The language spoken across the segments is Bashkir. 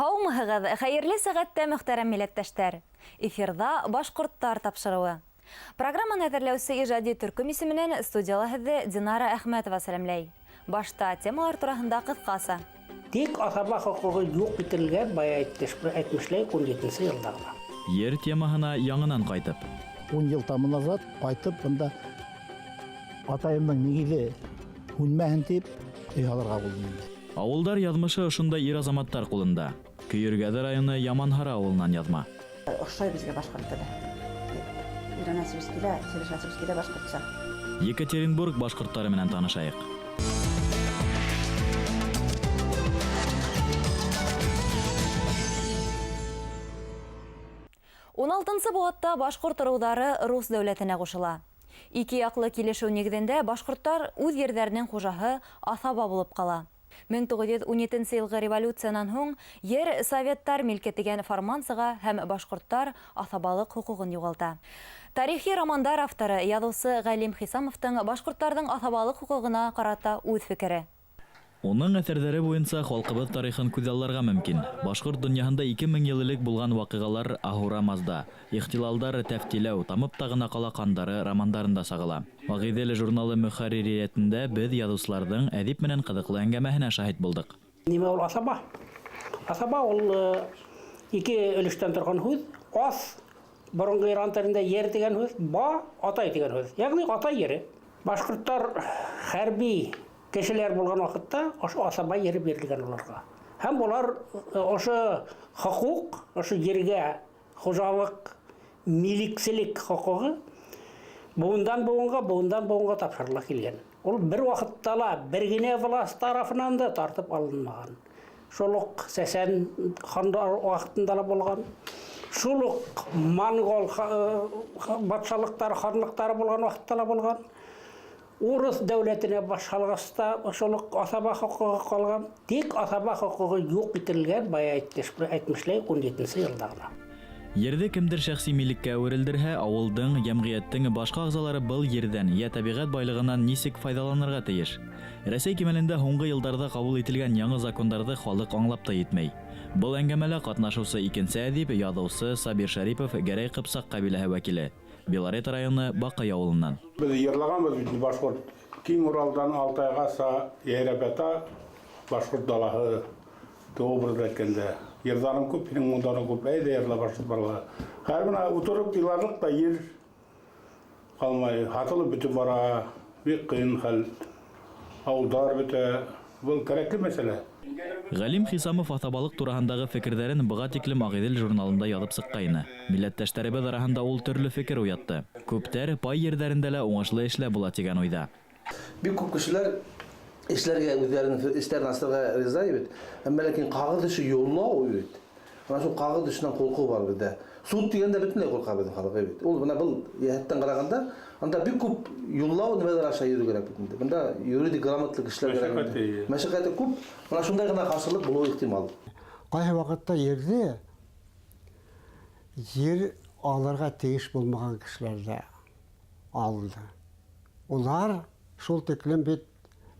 Һаумыһығыҙ, хәйерле сәғәттә, мөхтәрәм милләттәштәр! Эфирҙа Башҡорттар тапшырыуы. Программаны әҙерләүсе ижади төркөм исеменән студияла һеҙҙе Динара Әхмәтова сәләмләй. Башта темалар тураһында ҡыҫҡаса. Тик аҫаба хоҡуғы юҡ ителгән, бая әйтмешләй, 17-нсе йылда ғына. Ер темаһына яңынан ҡайтып. Ун йыл тому назад ҡайтып, бында атайымдың нигеҙе һүнмәһен тип, өй һалырға булдым инде. Ауылдар яҙмышы ошондай ир-азаматтар ҡулында. Көйөргәҙе районы Яманһары ауылынан яҙма. Оҡшай беҙгә башҡорт теле. Өйрәнәсебеҙ килә, һөйләшәсебеҙ килә башҡортса. Екатеринбург башҡорттары менән танышайыҡ. Уналтынсы быуатта башҡорт ырыуҙары рус дәүләтенә ҡушыла. Ике яҡлы килешеү нигеҙендә башҡорттар үҙ ерҙәренең хужаһы аҫаба булып ҡала. 1917 йылғы революциянан һуң ер советтар милке тигән фарман сыға һәм башҡорттар аҫабалыҡ хоҡуғын юғалта. Тарихи романдар авторы, яҙыусы Ғәлим Хисамовтың башҡорттарҙың аҫабалыҡ хоҡуғына ҡарата үҙ фекере. Уның әҫәрҙәре буйынса халҡыбыҙ тарихын күҙалларға мөмкин. Башҡорт донъяһында 2000 йыл элек булған ваҡиғалар Аһура Мазда, Ихтилалдар Тәфтиләү, Тамып та ғына ҡала ҡандары романдарында сағыла. Ағиҙел журналы мөхәрририәтендә беҙ яҙыусыларҙың әҙип менән ҡыҙыҡлы әңгәмәһенә шаһит булдыҡ. Нимә ул аҫаба? Аҫаба ул ике өлөштән торған һүҙ. Аҫ, боронғо иран телендә ер тигән һүҙ, ба, атай тигән һүҙ. Йәғни атай ере. Башҡорттар хәрби кешеләр булған ваҡытта ошо аҫаба ере бирелгән уларға. Һәм улар ошо хоҡуҡ, ошо ергә хужалыҡ, милекселек хоҡуғы быуындан быуынға, быуындан быуынға тапшырыла килгән. Ул бер ваҡытта ла бер генә власть тарафынан да тартып алынмаған. Шул уҡ Сәсән хандар ваҡытында ла булған, шул уҡ монгол батшалыҡтары, ханлыҡтары булған ваҡытта ла булған. Урыҫ дәүләтенә баш һалғас та шул уҡ аҫаба хоҡуғы ҡалған. Тик аҫаба хоҡуғы юҡ ителгән, бая әйтмешләй, 17-нсе йылда ғына. Ерҙе кемдер шәхси милеккә әүерелдерһә, ауылдың, йәмғиәттең башҡа ағзалары был ерҙән йә тәбиғәт байлығынан нисек файҙаланырға тейеш? Рәсәй кимәлендә һуңғы йылдарҙа ҡабул ителгән яңы закондарҙы халыҡ аңлап та етмәй. Был әңгәмәлә ҡатнашыусы икенсе әҙип, яҙыусы Сабир Шәрипов, Гәрәй Ҡыпсаҡ ҡәбиләһе вәкиле, Белорет районы Баҡай ауылынан. Беҙ йырлағанбыҙ бит башҡорт Киң Уралдан Алтайғаса йәйрәп ята башҡорт далаһы образда әйткәндә. Йырҙарың күп, һинең моңдарың күп, әйҙә йырла башҡорт балаһы. Хәҙер бына ултырып иларлыҡ та ер ҡалмай, һатылып бөтөп бара, бик ҡыйын хәл. Ауылдар бөтә. Был кәрәкле мәсьәлә. Ғәлим Хисамов аҫабалыҡ тураһындағы фекерҙәрен быға тиклем Ағиҙел журналында яҙып сыҡҡайны. Милләттәштәребеҙ араһында ул төрлө фекер уятты. Күптәр пай ерҙәрендә лә уңышлы эшләп була тигән уйҙа. Бик күп кешеләр эшләргә үҙҙәренең эштәрен асырға риза бит. Әммә ләкин ҡағыҙ эше юллау бит. Бына шул ҡағыҙ эшенән ҡурҡыу бар беҙҙә. Суд тигәндә бөтөнләй ҡурҡа беҙҙең халыҡ бит. Ул бына был йәһәттән ҡарағанда анда бик күп юллау нимәләр аша йөрөү кәрәк бит инде. Бында юридик грамотлы кешеләр кәрәк. Мәшәҡәте. Мәшәҡәте күп. Бына шундай ғына ҡаршылыҡ булыуы ихтимал. Ҡайһы ваҡытта ерҙе ер алырға тейеш булмаған кешеләр ҙә алды. Улар шул тиклем бит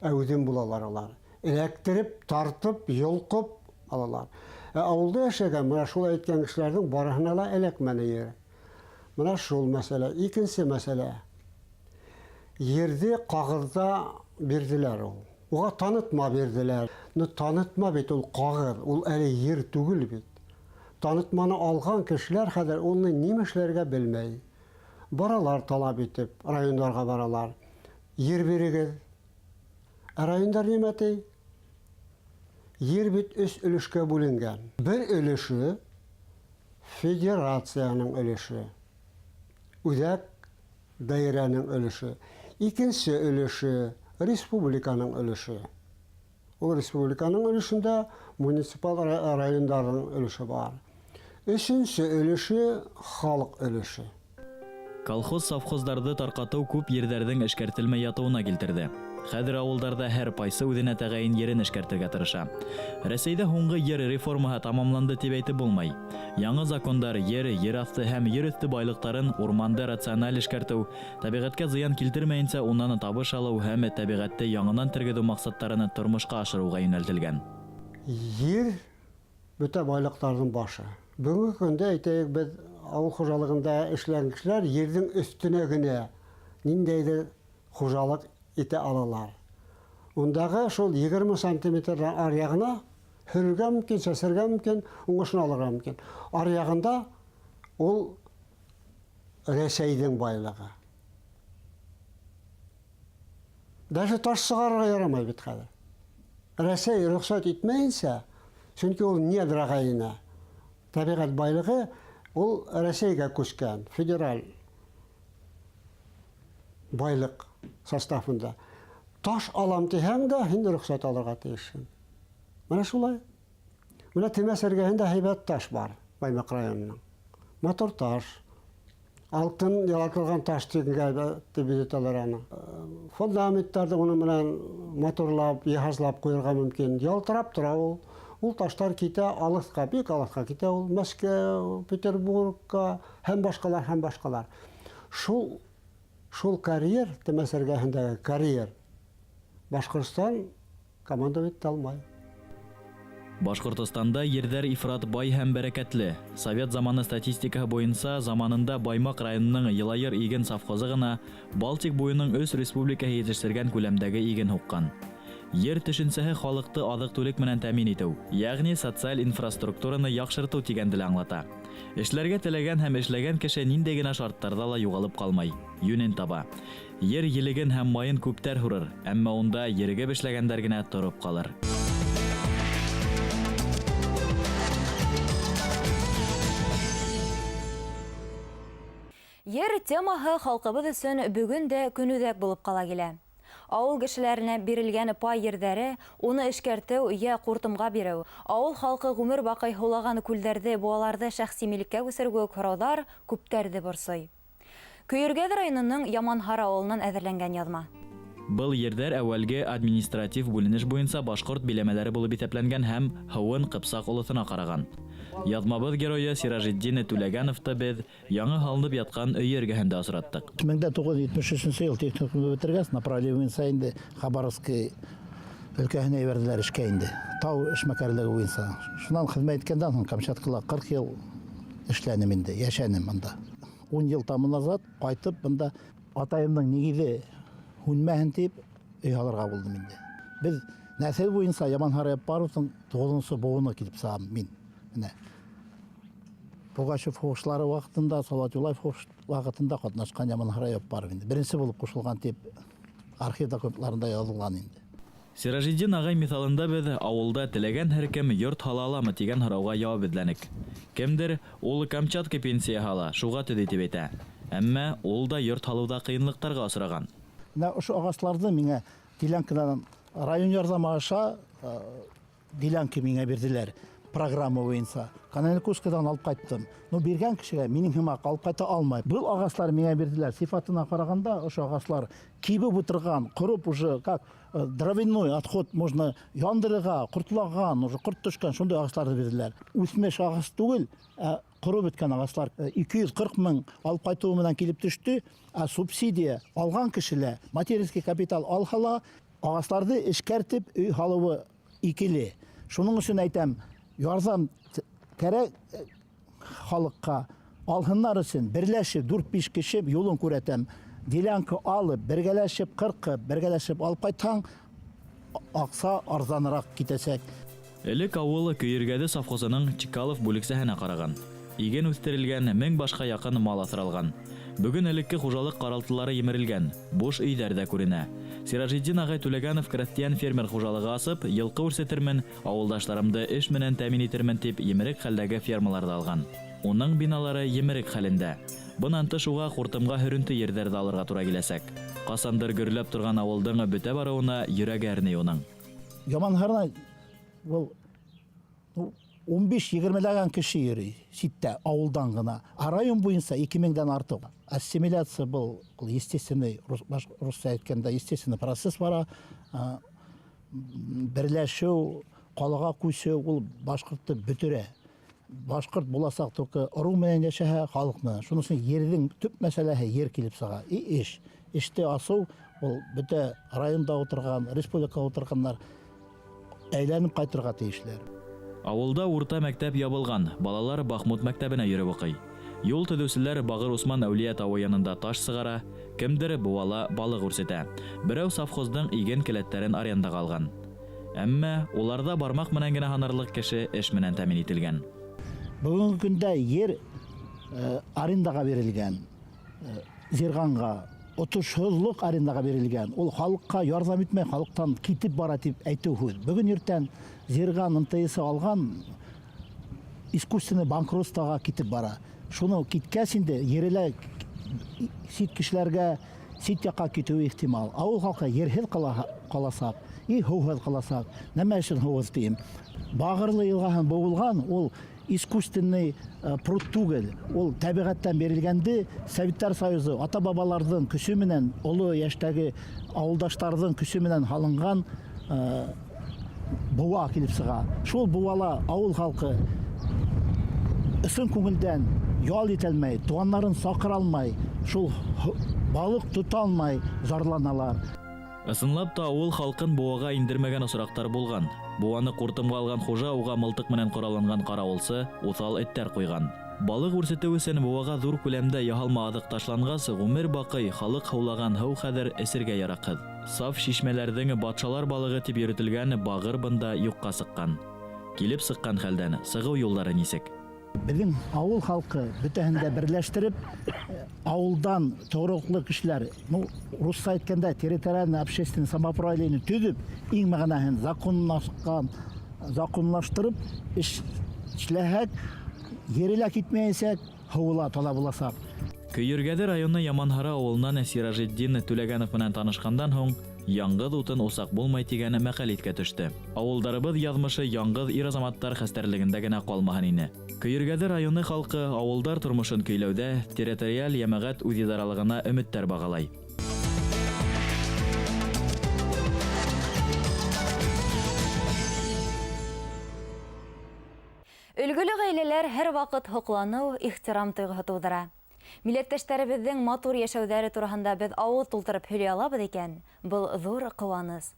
әүҙем булалар улар. Эләктереп, тартып, йолҡоп алалар. Ә ауылда йәшәгән бына шул әйткән кешеләрҙең барыһына ла эләкмәне ер. Бына шул мәсьәлә. Икенсе мәсьәлә. Ерҙе ҡағыҙҙа бирҙеләр ул. Уға танытма бирҙеләр. Но танытма бит ул ҡағыҙ, ул әле ер түгел бит. Танытманы алған кешеләр хәҙер уны нимә эшләргә белмәй. Баралар талап итеп, райондарға баралар. Ер бирегеҙ. Ә райондар нимә ти? Ер бит өс өлөшкә бүленгән. Бер өлөшө федерацияның өлөшө, үҙәк даирәнең өлөшө. Икенсе өлөшө республиканың өлөшө. Ул республиканың өлөшөндә муниципаль райондарҙың өлөшө бар. Өсөнсө өлөшө халыҡ өлөшө. Колхоз-совхоздарҙы тарҡатыу күп ерҙәрҙең эшкәртелмәй ятыуына килтерҙе. Хәҙер ауылдарҙа һәр пайсы үҙенә тәғәйен ерен эшкәртергә тырыша. Рәсәйҙә һуңғы ер реформаһы тамамланды тип әйтеп булмай. Яңы закондар ер, ер аҫты һәм ер өҫтө байлыҡтарын урманды рациональ эшкәртеү, тәбиғәткә зыян килтермәйенсә унан табыш алыу һәм тәбиғәтте яңынан тергеҙеү маҡсаттарын тормошҡа ашырыуға йүнәлтелгән. Ер Бөтә байлыҡтарҙың башы. Бөгөнгө көндә, әйтәйек, беҙ ауыл хужалығында эшләгән кешеләр ерҙең өҫтөнә генә ниндәйҙер хужалыҡ итә алалар. Ундағы шул 20 сантиметрҙан аръяғына һөрөргә мөмкин, сәсергә мөмкин, уңышын алырға мөмкин. Аръяғында ул Рәсәйҙең байлығы. Даже таш сығарырға ярамай бит хәҙер. Рәсәй рөхсәт итмәйенсә, сөнки ул недраға инә. Тәбиғәт байлығы ул Рәсәйгә күскән, федераль байлыҡ составында. Таш алам тиһәң дә, һин рөхсәт алырға тейешһең. Менә шулай. Менә Темәс эргәһендә һәйбәт таш бар, Баймаҡ районының. Матур таш. Алтын ялатылған таш тигәнгә дип йөрөтәләр аны. Фундаменттарҙы уның менән матурлап, йыһазлап ҡуйырға мөмкин. Ялтырап тора ул. Ул таштар китә алыҫҡа, бик алыҫҡа китә ул. Мәскәү, Петербургка һәм башҡалар, һәм башҡалар. Шул шул карьер, Темәс эргәһендәге карьер Башҡортостан командовать итә алмай. Башкортостанда ерҙәр ифрат бай һәм бәрәкәтле. Совет заманы статистикаһы буйынса, заманында Баймаҡ районының Йылайыр иген совхозы ғына Балтик буйының өс республикаһы етештергән күләмдәге иген һуҡҡан. Ер төшөнсәһе халыҡты аҙыҡ-түлек менән тәьмин итеү, йәғни социаль инфраструктураны яҡшыртыу тигәнде лә аңлата. Эшләргә теләгән һәм эшләгән кеше ниндәй генә шарттарҙа ла юғалып ҡалмай, йүнен таба. Ер елеген һәм майын күптәр һурыр, әммә унда ерегеп эшләгәндәр генә тороп ҡалыр. Ер темаһы халҡыбыҙ өсөн бөгөн дә көнүҙәк булып ҡала килә. Ауыл кешеләренә бирелгән пай ерҙәре, уны эшкәртеү йә ҡуртымға биреү, ауыл халҡы ғүмер баҡый һулаған күлдәрҙе, быуаларҙы шәхси милеккә күсереү кеүек һорауҙар күптәрҙе борсой. Көйөргәҙ районының Яманһар ауылынан әҙерләнгән яҙма. Был ерҙәр әүәлге административ бүленеш буйынса башҡорт биләмәләре булып иҫәпләнгән һәм Һыуын Ҡыпсаҡ олоҫона ҡараған. Яҙмабыҙ геройы Сиражетдин Түләгәновты беҙ яңы һалынып ятҡан өйө эргәһендә осраттыҡ. 1973 йыл техникумды бөтөргәс, направление буйынса инде Хабаровский өлкәһенә ебәрҙеләр эшкә инде. Тау эшмәкәрлеге буйынса. Шунан хеҙмәт иткәндән һуң Камчаткала 40 йыл эшләнем инде, йәшәнем бында. 10 йыл тому назад ҡайтып бында атайымдың нигеҙе һүнмәһен тип өй һалырға булдым инде. Беҙ нәҫел буйынса Яманһар Яппаровтың 9-нсо быуыны килеп сығам мин. Менә Пугачев һуғышлары ваҡытында, Салават Юлаев һуғыш ваҡытында ҡатнашҡан Яманһар Яппаров инде. Беренсе булып ҡушылған тип архив документларында яҙылған инде. Сиражетдин ағай миҫалында беҙ ауылда теләгән һәр кем йорт һала аламы тигән һорауға яуап эҙләнек. Кемдер ул Камчатка пенсия һала, шуға төҙөй тип әйтә. Әммә ул да йорт һалыуҙа ҡыйынлыҡтарға осраған. Менә ошо ағасларҙы миңә делянканан район ярҙамы аша делянка миңә бирҙеләр программа буйынса. Каналикускадан алып ҡайттым. Но биргән кешегә минең һымаҡ алып ҡайта алмай. Был ағаслар миңә бирҙеләр. Сифатына ҡарағанда ошо ағаслар кибеп ултырған, ҡороп уже как дровяной отход можно яндырырға, ҡортлаған, уже ҡорт төшкән шундай ағасларҙы бирҙеләр. Үҫмеш ағас түгел, ә ҡороп бөткән ағаслар. 240 мең алып ҡайтыуы менән килеп төштө. Ә субсидия алған кешеләр материнский капитал алһа ла ағасларҙы эшкәртеп өй һалыуы икеле. Шуның өсөн әйтәм, ярҙам кәрәк халыҡҡа алһындар өсөн берләшеп 4-5 кеше юлын күрәтәм. Делянка алып, бергәләшеп ҡырҡып, бергәләшеп алып ҡайтһаң, аҡса арзаныраҡ китәсәк. Элек ауылы Көйөргәҙе совхозының Чкалов бүлексәһенә ҡараған. Иген үҫтерелгән, 1000 башҡа яҡын мал аҫралған. Бөгөн элекке хужалыҡ ҡаралтылары емерелгән, буш өйҙәр ҙә күренә. Сиражетдин ағай Түләгәнов крәҫтиән фермер хужалығы асып, йылҡы үрсетермен, ауылдаштарымды эш менән тәьмин итермен тип емерек хәлдәге фермаларҙы алған. Уның биналары емерек хәлендә. Бынан тыш уға ҡуртымға һөрөнтө ерҙәрҙе алырға тура киләсәк. Ҡасандыр гөрләп торған ауылдың бөтә барыуына йөрәге әрней уның. Яманһарына был 15-20 кеше йөрөй ситтә, ауылдан ғына. Ә район буйынса 2000-дән артыҡ. Ассимиляция был естественный, русса әйткәндә, естественный процесс бара. Берләшеү, ҡалаға күсеү, ул башҡортто бөтөрә. Башҡорт буласаҡ только ырыу менән йәшәһә, халыҡ менән. Шуның өсөн ерҙең төп мәсьәләһе ер килеп сыға. И эш. Эште асыу, ул бөтә районда ултырған, республикала ултырғандар әйләнеп ҡайтырға тейешләр. Авылда урта мәктәп ябылган, балалар Бахмут мәктәбенә йөреп укый. Юл төзүчеләр Багыр Усман әүлия тавы янында таш сыгара, кемдер буала балык үрсетә. Берәү совхозның иген келәтләрен арендага алган. Әмма уларда бармак менән генә һанарлык кеше эш менән тәэмин ителгән. Бүгенге көндә ер арендага бирелгән, Зирганга отышһыҙлыҡ арендаға бирелгән. Ул халыҡҡа ярҙам итмәй, халыҡтан китеп бара тип әйтеү һүҙ. Бөгөн иртән Зирган МТС алған искусственный банкротствоға китеп бара. Шуны киткәс инде ерелә сит кешеләргә, сит яҡҡа китеүе ихтимал. Ауыл халҡы ерһеҙ ҡаласаҡ, и һыуһыҙ ҡаласаҡ. Нәмә өсөн һыуһыҙ тием? Бағырлы йылғаһын быуылған, ул искусственный пруд түгел, ул тәбиғәттән бирелгәнде Советтар Союзы ата-бабаларҙың көсө менән, оло йәштәге ауылдаштарҙың көсө менән һалынған быуа килеп сыға. Шул быуала ауыл халҡы ысын күңелдән ял итә алмай, туғандарын саҡыра алмай, шул балыҡ тота алмай зарланалар. Ысынлап та ауыл халҡын быуаға индермәгән осраҡтар булған. Быуаны ҡуртымға алған хужа уға мылтыҡ менән ҡоралланған ҡарауылсы уҫал эттәр ҡуйған. Балыҡ үрсетеү өсөн быуаға ҙур күләмдә яһалма аҙыҡ ташланғас, ғүмер баҡый халыҡ һыулаған һыу хәҙер эсергә яраҡһыҙ. Саф шишмәләрҙең батшалар балығы тип йөрөтөлгән бағыр бында юҡҡа сыҡҡан. Килеп сыҡҡан хәлдән сығыу юлдары нисек? Беҙҙең ауыл халҡы бөтәһен дә берләштереп, ауылдан тоғролоҡло кешеләр, русса әйткәндә, территориальный общественный самоуправление төҙөп, иң мәғәнәһен законлаштырып эшләһәк, ере лә китмәйәсәк, һыуы ла таҙа буласаҡ. Көйөргәҙе районы Яманһары ауылынан Сиражетдин Түләгәнов менән танышҡандан һуң яңғыҙ утын усаҡ булмай тигән мәҡәл иҫкә төштө. Ауылдарыбыҙ яҙмышы яңғыҙ ир-азаматтар хәстәрлегендә генә ҡалмаһын ине. Көйөргәҙе районы халҡы ауылдар тормошон көйләүҙә территориаль йәмәғәт үҙидаралығына өмөттәр бағалай. Өлгөлө ғаиләләр һәр ваҡыт һоҡланыу, ихтирам тойғоһо тыуҙыра. Милләттәштәребеҙҙең матур йәшәүҙәре тураһында беҙ ауыҙ тултырып һөйләй алабыҙ икән, был ҙур ҡыуаныс.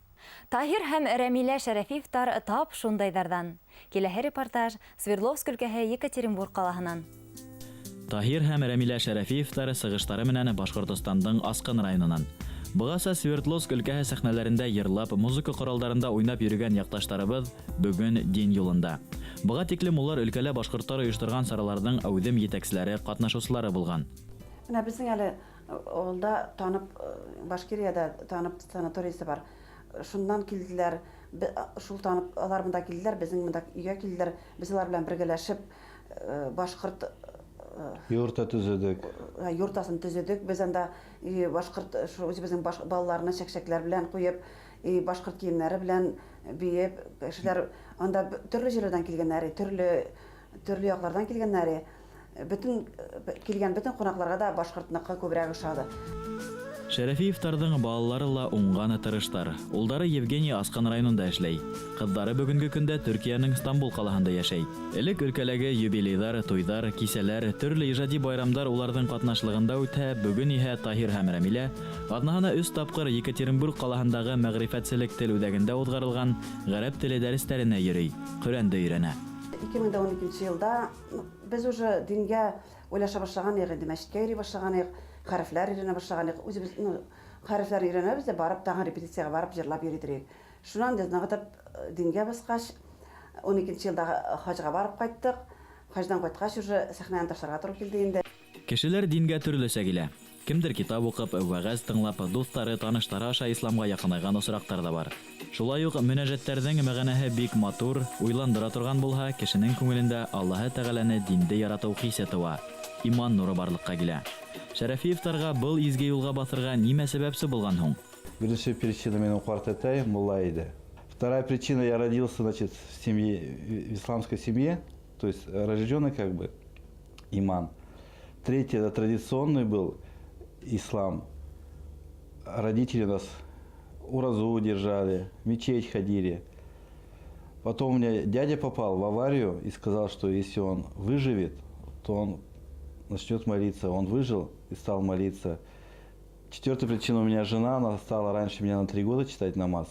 Таһир һәм Рәмилә Шәрәфиевтар тап шундайҙарҙан. Киләһе репортаж Свердловск өлкәһе Екатеринбург ҡалаһынан. Таһир һәм Рәмилә Шәрәфиевтар сығыштары менән Башҡортостандың Асҡын районынан. Бығаса Свердловск өлкәһе сәхнәләрендә йырлап, музыка ҡоралдарында уйнап йөрөгән яҡташтарыбыҙ бөгөн дин юлында. Быға тиклем улар өлкәлә башҡорттар ойошторған сараларҙың әүҙем етәкселәре, ҡатнашыусылары булған. Бына беҙҙең әле ауылда танып, Башкирияда танып санаторийсы бар. Шунан килделәр, шул танып, алар бында килделәр, беҙҙең бында өйгә килделәр. Беҙ улар белән бергәләшеп, башҡорт Юрта төҙөдök. Юртасын төҙөдök. Беҙ анда башҡорт, шул үҙебеҙҙең балаларына сәксәкләр белән ҡуйып, башҡорт кейемдәре белән бейеп, кешеләр анда төрлө ерләрҙән килгәндәре, төрлө яҡларҙан килгәндәре, килгән бөтөн ҡунаҡларға да башҡортноҡо күберәк ошады. Шәрәфиевтарҙың балалары ла уңған тырыштар. Улдары Евгений Асҡан районында эшләй. Ҡыҙҙары бөгөнгө көндә Төркиәнең Стамбул ҡалаһында йәшәй. Элек өлкәләге юбилейҙар, туйҙар, кисәләр, төрлө ижади байрамдар уларҙың ҡатнашлығында үтһә, бөгөн иһә Таһир һәм Рәмилә аҙнаһына 3 тапҡыр Екатеринбург ҡалаһындағы мәғрифәтселек тел үҙәгендә уҙғарылған ғәрәп теле дәрестәренә йөрөй, Ҡөрьәнде өйрәнә. Ике мең дә ун икенсе йылда беҙ уже дингә уйлаша башлаған инек, инде мәсеткә йөрөй башлаған инек, хәрефләр өйрәнә башлаған инек. Үҙебеҙ, хәрефләр өйрәнәбеҙ ҙә барып тағы репетицияға барып йырлап йөрөй торайыҡ. Шунан беҙ нығытып дингә баҫҡас, ун икенсе йылда хажға барып ҡайттыҡ. Хаждан ҡайтҡас уже сәхнәне ташларға тура килде инде. Кешеләр дингә төрлөсә килә. Кемдер китап уҡып, вәғәз тыңлап, дуҫтары, таныштары аша исламға яҡынайған осраҡтар ҙа бар. Шулай уҡ мөнәжәттәрҙең мәғәнәһе бик матур, уйландыра торған булһа, кешенең күңелендә Аллаһы Тәғәләне динде яратыу хисе тыуа, иман нуры барлыҡҡа килә. Шәрәфиевтарға был изге юлға баҫырға нимә сәбәпсе булған һуң? Беренсе причина минең ҡарт атай мулла ине. Вторая причина, я родился, значит, в семье, в исламской семье, то есть рожденный как бы иман. Третье, это традиционный был ислам. Родители нас уразу держали, в мечеть ходили. Потом у меня дядя попал в аварию и сказал, что если он выживет, то он начнет молиться. Он выжил и стал молиться. Четвертая причина, у меня жена, она стала раньше меня на 3 года читать намаз.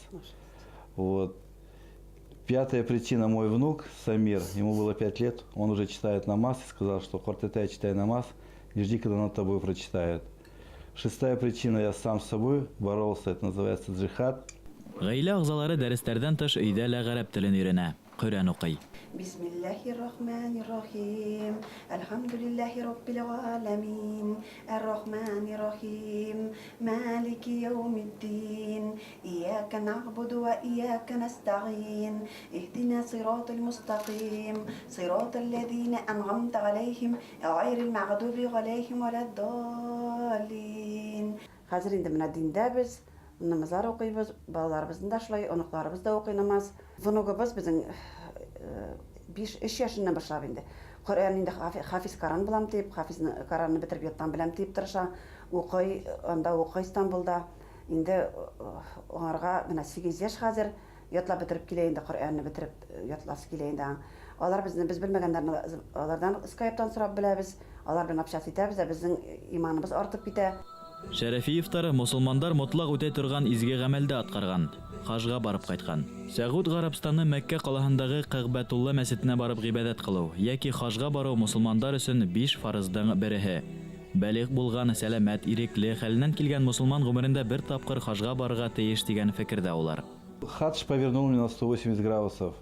Пятая причина – мой внук Самир, ему было 5 лет, он уже читает намаз и сказал, что ҡартатай, читай намаз, не жди, когда над тобой прочитают. Шестая причина – я сам с собой боролся, это называется джихад. Гаилә әгъзалары дәресләрдән тыш өйдә лә гарәп телен өйрәнә, Коръән укый. Бисмиллахир-рахманир-рахим. Әлхәмдүлилләһи раббил галәмин. Ар-рахманир-рахим. Малики яумиддин. Ияка нагъбуду ва ияка настаин. Иһдина сиратал мустаким. Сиратал лазина ан'амта алейхим, гайрил магъдуби алейхим валад-даллин. Хәзер инде менә диндә без, намазлар укыйбыз, балаларыбызны да шулай, оныкларыбыз да укый намаз. Внугыбыз безнең 5-3 яшеннән башлап инде. Коръән инде хафиз Коран булам дип, хафиз Коранны бетереп яттан беләм дип тырыша. Укый, анда укый Истанбулда. Инде аңарга менә 8 яшь хәзер, ятлап бетереп килә инде Коръәнне бетереп ятласы килә инде. Алар безне без белмәгәннәрне алардан скайптан сорап беләбез, алар белән общаться итәбез дә безнең иманыбыз артып китә. Шәрәфиевтар мосылмандар мотлак үтәй торган изге гамәлдә аткарган, хаҗга барып кайткан. Сәгуд Гарәбстаны Мәккә калаһындагы Кәгъбәтулла мәсетенә барып гыйбадәт кылу яки хаҗга бару мосылмандар өчен биш фарыздың береһе. Балигъ булган, сәламәт, ирекле, хәленнән килгән мосылман гомерендә бер тапкыр хаҗга барырга тиеш дигән фикердә улар. Хадж повернул меня на 180 градусов.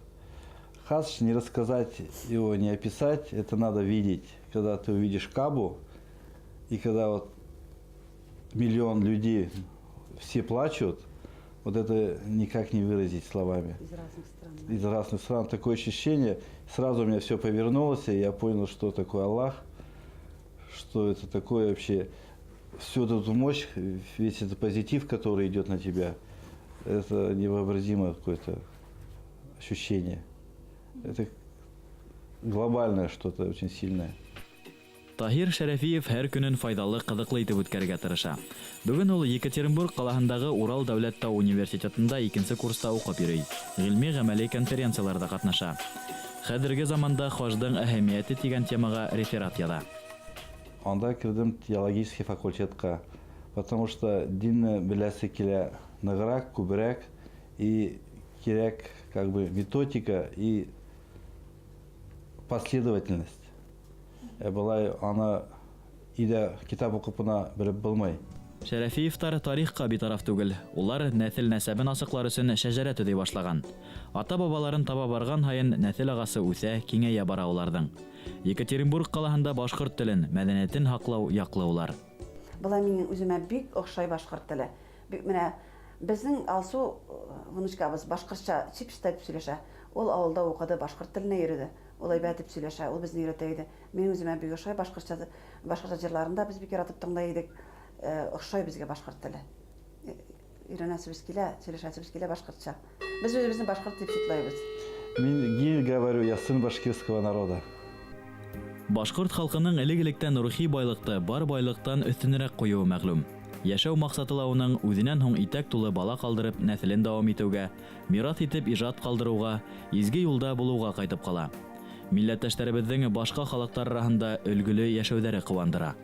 Хадж не рассказать его, не описать, это надо видеть. Когда ты увидишь Кабу, и когда вот миллион людей, все плачут, вот это никак не выразить словами. Из разных стран. Из разных стран такое ощущение, сразу у меня все повернулось, и я понял, что такое Аллах, что это такое вообще. Всю эту мощь, весь этот позитив, который идет на тебя, это невообразимое какое-то ощущение. Это глобальное что-то очень сильное. Таһир Шәрәфиев һәр көнен файдалы, кызыклы итеп үткәрергә тырыша. Бүген ул Екатеринбург калаһындагы Урал дәүләт тау университетында икенче курста укып йөри. Гыйльми гамәли конференцияләрдә катнаша. Хәзерге заманда хаҗның әһәмияте дигән темага реферат яза. Анда кердем теологический факультетка, потому что динне беләсе килә ныграк, күбрәк, и кирәк как бы методика и последовательность. Былай аны өйдә китап укып кына белеп булмый. Шәрәфиевтар тарихка битараф түгел. Улар нәҫел нәсәбен асыҡлар өсөн шәжәрә төҙөй башлаган. Ата-бабаларын таба барган һайын нәҫел ағасы үҫә, киңәйә бара уларҙың. Екатеринбург ҡалаһында башҡорт телен, мәҙәниәтен һаҡлау яҡлы улар. Былай минең үземә бик оҡшай башҡорт теле. Бик менә безнең Алсу внучкабыз башҡортса чип-чиста итеп сөйләшә. Ул ауылда уҡыды, башҡорт теленә йөрөдө. Ул әйбәт итеп сөйләшә, ул безне өйрәтә иде. Минең үземә бик оҡшай башҡортса, башҡортса йырларын да без бик яратып тыңлай идек. Оҡшай беҙгә башҡорт теле. Өйрәнәсебеҙ килә, сөйләшәсебеҙ килә башҡортса. Беҙ үҙебеҙҙе башҡорт тип шутлайбыҙ. Мин гел говорю, я сын башкирского народа. Башҡорт халҡының элек-электән рухи байлыҡты бар байлыҡтан өҫтөнөрәк ҡуйыуы мәғлүм. Йәшәү маҡсаты ла уның үҙенән һуң итәк тулы бала ҡалдырып нәҫелен дауам итеүгә, мираҫ итеп ижад ҡалдырыуға, изге юлда булыуға ҡайтып ҡала. Милләттәштәребеҙҙең башҡа халыҡтар араһында өлгөлө йәшәүҙәре ҡыуандыра.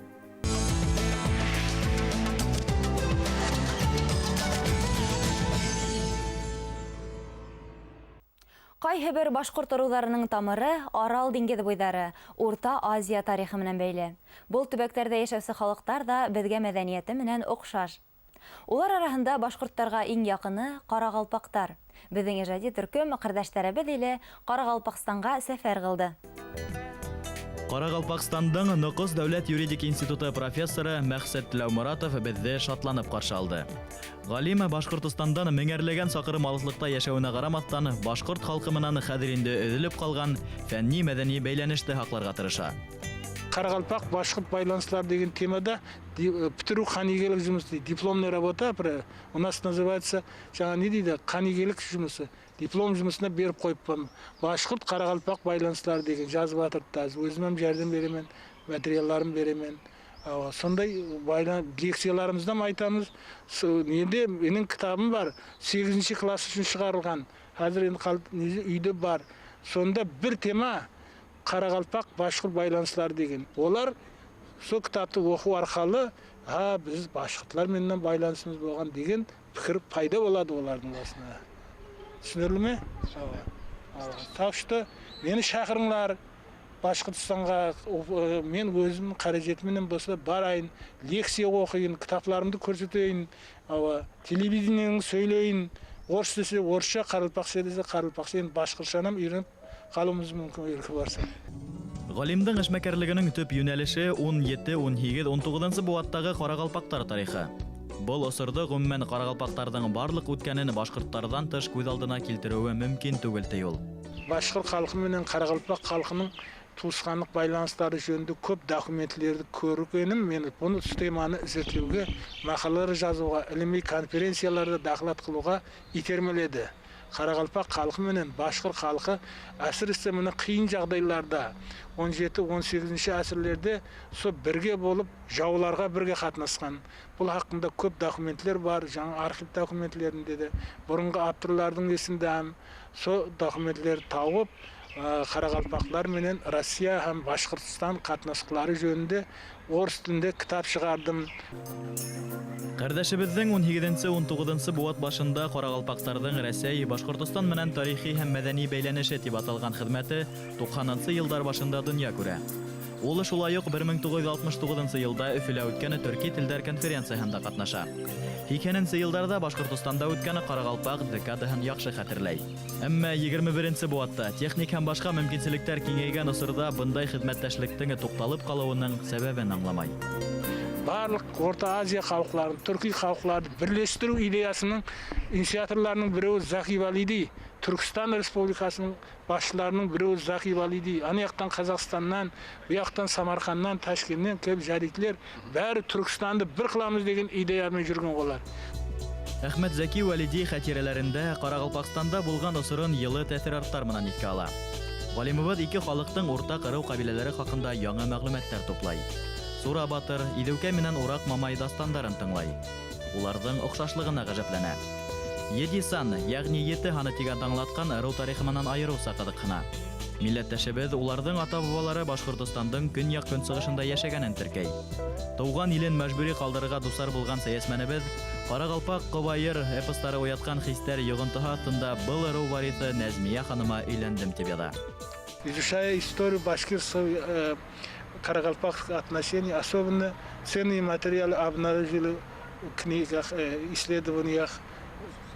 Ҡайһы бер башҡорт ырыуҙарының тамыры Арал диңгеҙ буйҙары, Урта Азия тарихы менән бәйле. Был төбәктәрҙә йәшәүсе халыҡтар ҙа беҙгә мәҙәниәте менән оҡшаш. Улар араһында башҡорттарға иң яҡыны ҡарағалпаҡтар. Беҙҙең ижади төркөм ҡәрҙәштәребеҙ илә Ҡарағалпаҡстанға сәфәр ҡылды. Ҡарағалпаҡстандың Ноҡос дәүләт юридик институты профессоры Мәҡсәт Тіләүморатов беҙҙе шатланып ҡаршы алды. Ғалим Башҡортостандан меңәрләгән саҡрым алыҫлыҡта йәшәүенә ҡарамаҫтан, башҡорт халҡы менән хәҙер инде өҙөлөп ҡалған фәнни-мәҙәни бәйләнеште һаҡларға тырыша. Ҡарағалпаҡ башҡорт байланыштары тигән темада бөтөрөү ҡәнигәлек жұмысы, дипломная работа у нас называется, жаңа не дейді, ҡәнигәлек жұмысы. Диплом жұмысына беріп қойыппын. Башҡорт ҡарағалпаҡ байланыштары деген жазып жатырды. Өзім жәрдем беремен, материалларын беремен. Сондай лекцияларымызда айтамыз. Енді менің кітабым бар, 8 класс үшін шығарылған. Қазір енді үйде бар. Сонда бір тема қарақалпақ башқұрт байланыштары деген. Олар сол кітапты оқу арқылы, а біз башқұртлар менен байланысымыз болған деген пікір пайда болады олардың басына. Түсінерлі ме? Так что мени шақырыңлар Башқұртстанға, мен өзім қаражатыменен болса барайын, лекция оқиын, кітапларымды көрсетейін, телевидениені сөйлейін, орыс десе орысша, қарақалпақша десе қарақалпақша, енді башқұртшаны үйреніп қалуымыз мүмкін еркі барса. Ғалимдың эшмәкәрлегенең төп юнәлеше 17, 18, 19 быуаттағы ҡарағалпаҡтар тарихы. Был осорҙо ғөмүмән ҡарағалпаҡтарҙың барлыҡ үткәнен башҡорттарҙан тыш күҙ алдына килтереүе мөмкин түгел, ти ул. Башқұрт халқы менен қарақалпақ халқының туысқандық байланыстары жөнінде көп документтерді көргенім мені бұны теманы зерттеуге, мақалалар жазуға, илми конференцияларда доклад қылуға итермеледі. Қарақалпақ халқы менен башқұрт халқы әсіресе мына қиын жағдайларда 17-18 әсірлерде со бірге болып жауларға бірге қатынасқан. Бұл хақында көп документлер бар, жаңа архив документтерінде де, бұрынғы авторлардың есінде һәм со документлерді тауып, қарақалпақлар менен Россия һәм Башқұртстан қатынасқылары жөнінде орыс тілінде кітап шығардым. Ҡәрҙәшебеҙҙең 18-19 быуат башында ҡарағалпаҡтарҙың Рәсәй, Башҡортостан менән тарихи һәм мәҙәни бәйләнеше тип аталған хеҙмәте 90-нсы йылдар башында донъя күрә. Ул шулай уҡ 1969 йылда Өфөлә үткән төрки телдәр конференцияһында ҡатнаша. 80-нсе йылдарҙа Башҡортостанда үткән ҡарағалпаҡ декадаһын яҡшы хәтерләй. Әммә 21-нсе быуатта техник һәм башҡа мөмкинселектәр киңәйгән осорҙа бындай хеҙмәттәшлектең туҡталып ҡалыуының сәбәбен аңламай. Барлық Орта Азия халықларын, түркі халықларды бірлестіру идеясының инициаторларының біреуі Заки Валиди, Түркістан Республикасының басшыларының біреуі Заки Валиди. Ана жақтан Қазақстаннан, бұл жақтан Самарқаннан, Ташкенттен келіп жәдитлер бәрі Түркістанды бір қыламыз деген идеямен жүрген олар. Әхмәт Зәки Вәлиди хәтирәләрендә Ҡарағалпаҡстанда булған осорон йылы тәьҫораттар менән иҫкә ала. Ғалимыбыҙ ике халыҡтың уртаҡ ырыу ҡәбиләләре хаҡында яңы мәғлүмәттәр туплай. Сура батыр, Иҙеүкә менән Ураҡ мамай дастандарын тыңлай. Уларҙың оҡшашлығына ғәжәпләнә. Еди сан, йәғни ете һаны тигән аңлатҡан ырыу тарихы менән айырыуса ҡыҙыҡһына. Милләттәшебеҙ уларҙың ата-бабалары Башҡортостандың көньяҡ-көнсығышында йәшәгәнен теркәй. Тыуған илен мәжбүри ҡалдырырға дусар булған сәйәсмәнебеҙ Ҡарағалпаҡ ҡобайыр эпостары уятҡан хистәр йоғонтоһо аҫтында был ырыу вариҫы Нәзмиә ханыма өйләндем тип яҙа. Изучая историю башкирского каракалпакских отношений, особенно ценные материалы обнаружили в книгах, исследованиях,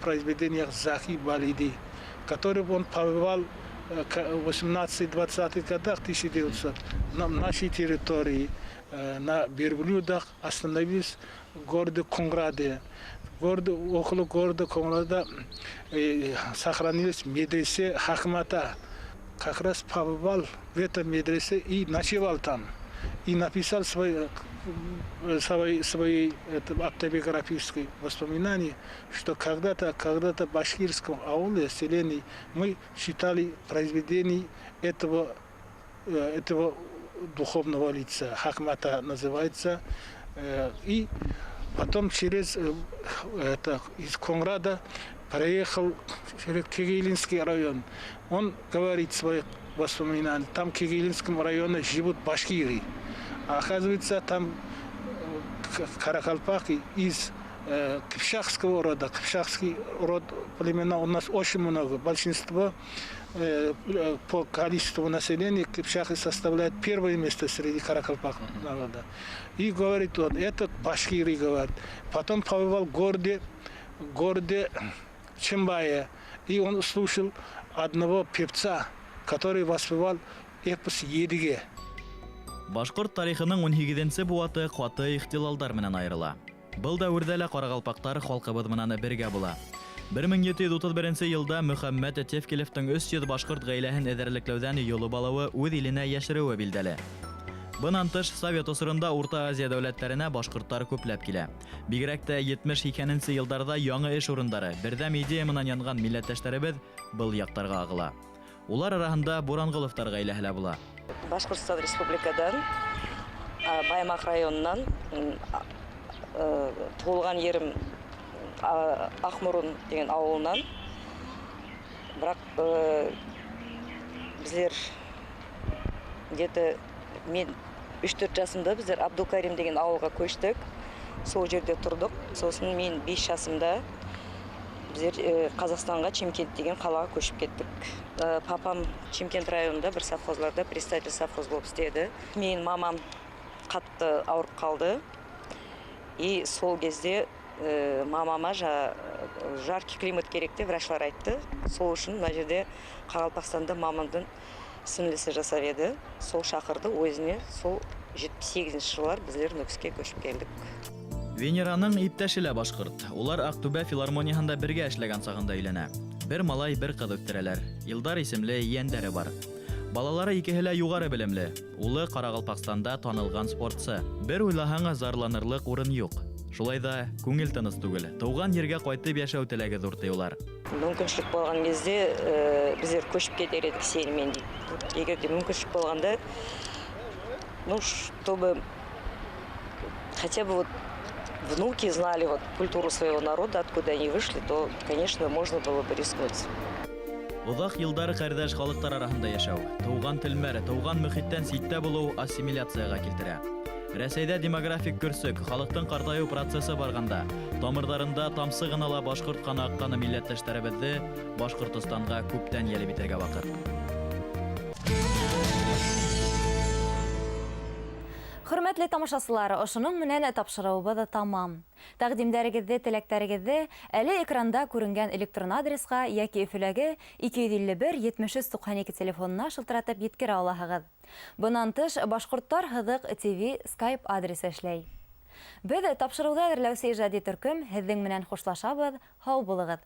произведениях Заки Валиди, который он побывал в 18-20-х годах 1900 на нашей территории, на верблюдах остановились в городе Кунграде. Около города Кунграда сохранились медресе Хакмата. Как раз побывал в этом медресе и ночевал там. И написал свои автобиографические воспоминания, что когда-то в башкирском ауле, селении, мы читали произведения этого духовного лица, Хакмата называется. И потом из Кунграда проехал через Кегейлинский район. Он говорит своих воспоминаний. Там в Кегейлинском районе живут башкиры. А оказывается, там каракалпаки из кыпчакского рода. Кыпчакский род племена у нас очень много. Большинство по количеству населения кыпчаки составляют первое место среди каракалпаков народа. И говорит он, это башкиры говорят. Потом побывал в городе Чимбае. И он слушал одного певца, который воспевал эпос Едиге. Башҡорт тарихының 18-нсе быуаты ҡаты ихтилалдар менән айырыла. Был дәүерҙә лә ҡарағалпаҡтар халҡыбыҙ менән бергә була. 1731 йылда Мөхәммәт Тевкелевтың 300 башҡорт ғаиләһен эҙәрлекләүҙән йолоп алыуы үҙ иленә йәшереүе билдәле. Бынан тыш, Совет осоронда Урта Азия дәүләттәренә башҡорттар күпләп килә. Бигерәк тә 70-80 йылдарҙа яңы эш урындары, берҙәм идея менән янған милләттәштәребеҙ был яҡтарға ағыла. Улар араһында Буранғоловтар ғаиләһе лә була. Башҡортостан Республикадан, Баймаҡ районынан, тыуылған ерем Аҡморон тигән ауылынан. Бірақ біздер где-то мен 3-4 жасымда біздер Абдулкарим деген ауылға көштік. Сол жерде тұрдық. Сосын мен 5 жасымда Біздер Қазақстанға, Чимкент деген қалаға көшіп кеттік. Папам Чимкент районында бір совхозларда председатель совхоз болып істеді. Менің мамам қатты ауырып қалды. И сол кезде мамама жаркий климат керек деп врачлар айтты. Сол үшін мына жерде, Қарақалпақстанда, мамамдың сіңлісі жасап еді, сол шақырды өзіне. Сол 78-жылдар біздер Нүкіске көшіп келдік. Венераның иптәше лә башҡорт. Улар Аҡтүбә филармонияһында бергә эшләгән сағында өйләнә. Бер малай, бер ҡыҙ үҫтерәләр. Илдар исемле ейәндәре бар. Балалары икеһе лә юғары белемле. Улы Ҡарағалпаҡстанда танылған спортсы. Бер уйлаһаң, зарланырлыҡ урын юҡ. Шулай да күңел тыныс түгел. Тыуған ергә ҡайтып йәшәү теләге ҙур, ти улар. Мүмкіншілік болған кезде біздер көшіп кетер едік сенімен дейді. Егер де мүмкіншілік болғанда, ну, чтобы хотя бы вот внуки знали вот культуру своего народа, откуда они вышли, то, конечно, можно было бы рискнуть. Оҙаҡ йылдар ҡәрҙәш халыҡтар араһында йәшәү, тыуған телмәр, тыуған мөхиттән ситтә булыу ассимиляцияға килтерә. Рәсәйҙә демографик көрсөк, халыҡтың ҡартайыу процесы барғанда, тамырҙарында тамсы ғына ла башҡорт ҡаны аҡҡан милләттәштәребеҙҙе Башҡортостанға күптән йәлеп итергә ваҡыт. Хөрмәтле тамашасылар, ошоноң менән тапшырыуыбыҙ тамам. Тәҡдимдәрегеҙҙе, теләктәрегеҙҙе әле экранда күренгән электрон адресҡа йәки Өфөләге 251 73 92 телефонына шылтыратып еткерә алаһығыҙ. Бынан тыш, Башҡорттар һыҙыҡ ТВ Skype адресы эшләй. Беҙ, тапшырыуҙы әҙерләүсе ижади төркөм, һеҙҙең менән хушлашабыҙ. Һау булығыҙ.